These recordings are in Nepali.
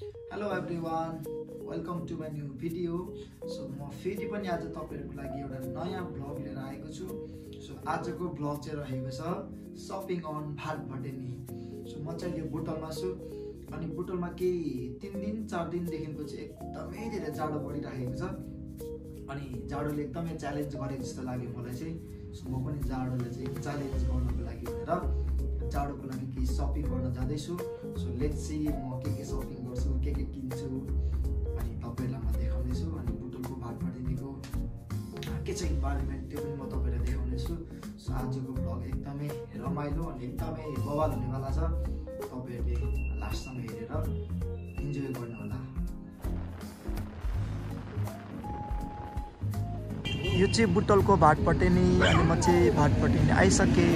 Hello everyone, welcome to my new video. So म फेरि पनि आज तपाईहरुको लागि एउटा नयाँ भ्लग लिएर आएको छु. सो आजको भ्लग चाहिँ रहेको छ शपिङ अन भाटभटेनी. सो म चाहिँ यो बुटलमा छु अनि बुटलमा केही 3 दिन 4 दिन देखिको चाहिँ एकदमै धेरै जाडो बढिरहेको छ. अनि जाडोले एकदमै च्यालेन्ज गरे जस्तो लाग्यो मलाई चाहिँ. सो म पनि जाडोले चाहिँ च्यालेन्ज गर्नको लागि भनेर जाडोको लागि केही शपिङ गर्न जाँदैछु. सो लेट्स सी म के शपिङ गर्छु, के किन्छु अनि तपाईहरुलाई म देखाउनेछु. अनि बुटलको भाटभटेनीको के चाहिँ इन्भाइरोमेन्ट त्यो पनि म तपाईहरुलाई देखाउनेछु. सो आजको भ्लग एकदमै रमाइलो अनि एकदमै बवाल हुनेवाला छ. तपाईहरुले लास्टसम्म हेरेर इन्जोय गर्नु होला. यो चाहिँ बुटलको भाटभटेनी अनि म चाहिँ भाटभटेनी आइसके.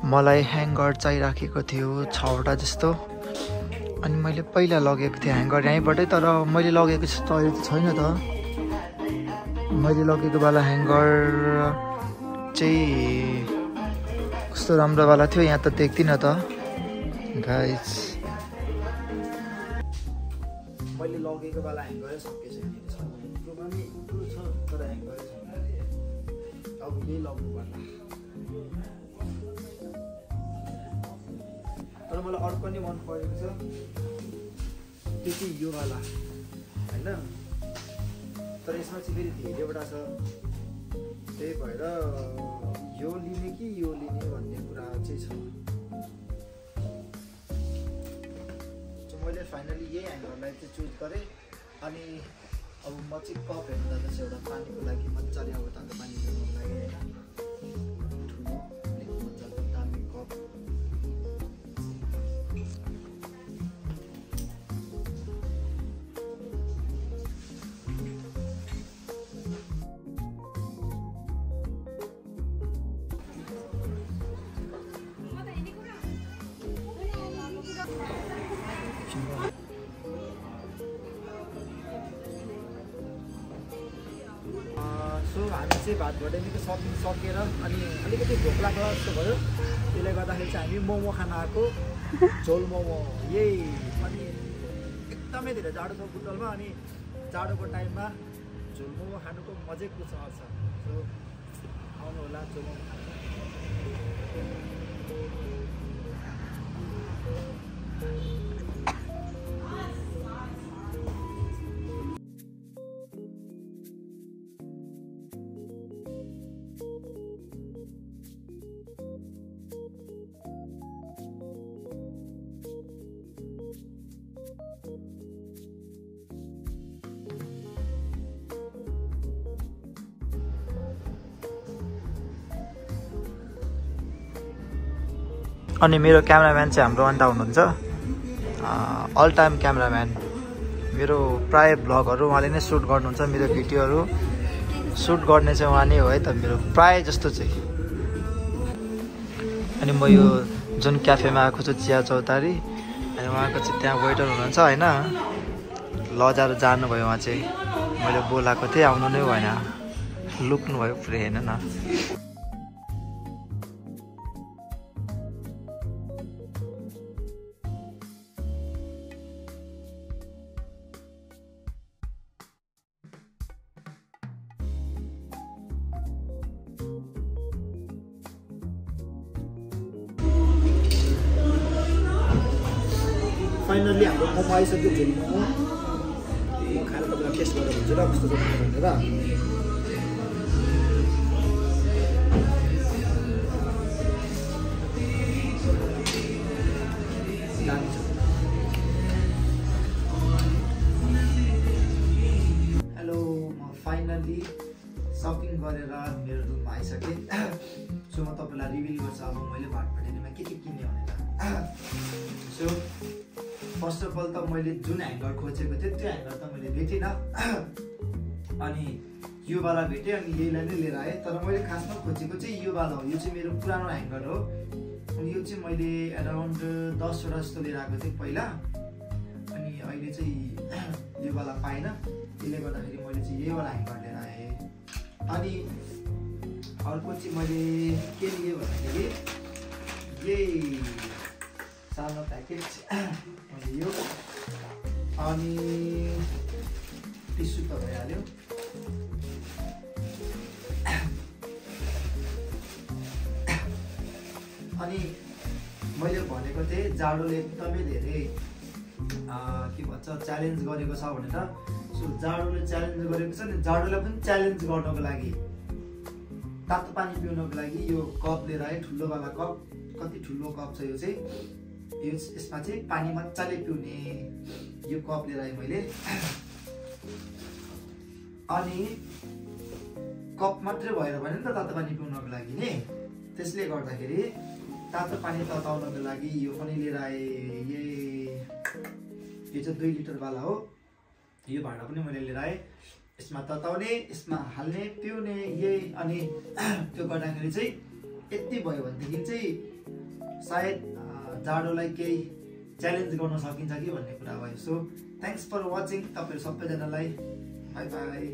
मलाई ह्याङ्गर चाहिराखेको थियो 6 वटा जस्तो. अनि मैले पहिला लगेको थिएँ ह्याङ्गर यहीँबाटै, तर मैले लगेको जस्तो अहिले त छैन त. मैले लगेको वाला ह्याङ्गर चाहिँ कस्तो राम्रो वाला थियो, यहाँ त देख्दिनँ त गाइस. मैले लगेको वाला ह्याङ्गरै सकेछ तर ह्याङ्गरै छैन. अब यही लगेको वाला. तर मलाई अर्को पनि मन परेको छ, त्यो चाहिँ यो वाला हैन. तर यसमा चाहिँ फेरि धेरैवटा छ, त्यही भएर यो लिने कि यो लिने भन्ने कुरा चाहिँ छ. मैले फाइनली यही ह्याङ्गरलाई चाहिँ चुज गरेँ. अनि अब म चाहिँ कप हेर्नु जाँदैछु एउटा पानीको लागि. मजाले अब तातो पानी पिउनुको लागि होइन. ठुलो अलिक मजाको दामी कप. सो हामी चाहिँ भाटभटेनीको सपिङ सकेर अनि अलिकति भोक लाग्ला जस्तो भयो. त्यसले गर्दाखेरि चाहिँ हामी मोमो खान आएको. झोल मोमो यही. अनि एकदमै धेरै जाडो छ बुटलमा अनि जाडोको टाइममा झोल मोमो खानुको मजै कुछ छ. सो आउनु होला झोल मोमो खानु. अनि मेरो क्यामेराम्यान चाहिँ हाम्रो अन्डा हुनुहुन्छ. All time cameraman. मेरो प्राय भ्लगहरू उहाँले नै सुट गर्नुहुन्छ. मेरो भिडियोहरू सुट गर्ने चाहिँ उहाँ नै हो है त, मेरो प्राय जस्तो चाहिँ. अनि म यो जुन क्याफेमा आएको छु चिया चौतारी, अनि उहाँको चाहिँ त्यहाँ वेटर हुनुहुन्छ होइन. लजाएर जानुभयो उहाँ चाहिँ. मैले बोलाएको थिएँ आउनु नै भएन, लुक्नुभयो पुरै हेर्नु न. फाइनल्ली हाम्रो मोमो आइसक्यो. झोल मोमो म खाएर तपाईँलाई टेस्ट गरेर भन्छु र कस्तो छ भनेर. हेलो, म फाइनल्ली शपिङ गरेर मेरो रुममा आइसकेँ. सो म तपाईँलाई रिभिल गर्छु अब मैले भाटभटेनीमा के किने भनेर. छु। फर्स्ट अफ अल त मैले जुन ह्याङ्गर खोजेको थिएँ त्यो ह्याङ्गर त मैले भेटिनँ, अनि यो वाला भेटेँ अनि यहीलाई नै लिएर आएँ। तर मैले खासमा खोजेको चाहिँ यो वाला हो, यो चाहिँ मेरो पुरानो ह्याङ्गर हो। अनि यो चाहिँ मैले एराउन्ड 10 वटा जस्तो लिएर आएको थिएँ पहिला, अनि अहिले चाहिँ यो वाला पाइनँ, त्यसले गर्दाखेरि मैले चाहिँ यही वाला ह्याङ्गर लिएर आएँ। अनि अर्को चाहिँ मैले के लिएँ भन्दाखेरि यही सानो प्याकेट मैले यो, अनि टिस्यु त भइहाल्यो। अनि मैले भनेको थिएँ जाडोले एकदमै धेरै के भन्छ च्यालेन्ज गरेको छ भनेर। सो जाडोले च्यालेन्ज गरेको छ नि, जाडोलाई पनि च्यालेन्ज गर्नको लागि तातो पानी पिउनको लागि यो कप लिएर आएँ, ठुलोवाला कप। कति ठुलो कप छ यो चाहिँ, यसमा चाहिँ पानी मजाले पिउने यो कप लिएर आएँ मैले। अनि कप मात्रै भएर भने नि त तातो पानी पिउनको लागि नि, त्यसले गर्दाखेरि तातो पानी तताउनको लागि यो पनि लिएर आएँ। यो चाहिँ 2 लिटर वाला हो, यो भाँडा पनि मैले लिएर आएँ। यसमा तताउने, यसमा हाल्ने, पिउने यही। अनि त्यो गर्दाखेरि चाहिँ यति भयो भनेदेखि चाहिँ सायद जाडोलाई केही च्यालेन्ज गर्न सकिन्छ कि भन्ने कुरा भयो। सो थ्याङ्क्स फर वाचिङ, तपाईँहरू सबैजनालाई बाई बाई।